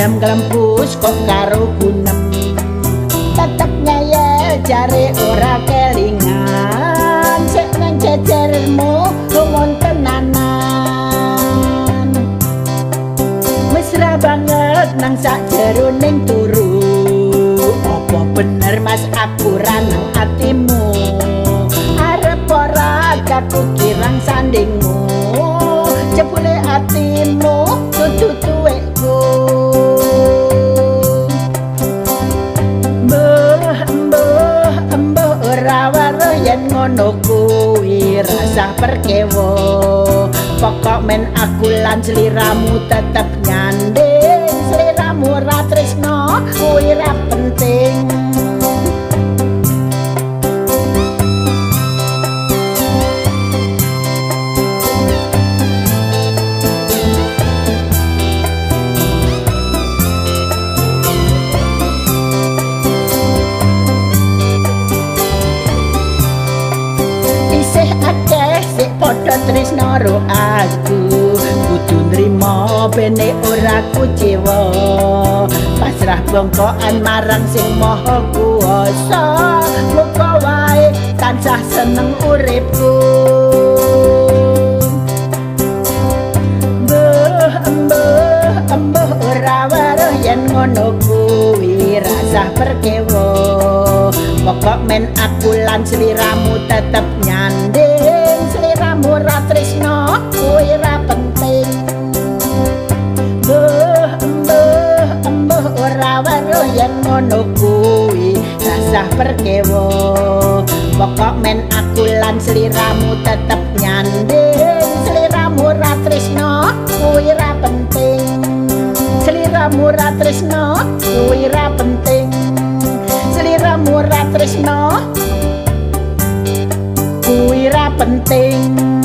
Gelem glempus kok karo gunem, tetep ngeyel jare ora kelingan. Sik nang jejermu rumun tenanan, mesra banget nang sak jeroning turu. Apa bener mas aku ra nang atimu, arep ora kaku kirang sandingmu. Jebule atimu dudu tuwekku. Mbah mbah mbah ora weruh yen ngono kuwi rasah perkewo. Pokok men aku lan sliramu tetep nyanding, sliramu ra tresno kuwi ra penting. Isih akeh sik padha tresno ro aku, kudu nrimo bene ora kuciwa. Pasrah bongkoan marang sing maha kuwasa, muga wae tansah seneng uripku. Mbah mbah mbah ora weruh yen ngono kuwi rasah perkewo. Pokok men aku lan sliramu tetep nyanding, sliramu ra tresno kuwi ra penting. Mbah mbah mbah ora weruh yen ngono kuwi rasah perkewo. Pokok men aku lan sliramu tetep nyanding, sliramu ra tresno kuwi ra penting. Sliramu ra tresno kuwi ra penting. Sliramu ra tresno kuwi ra penting.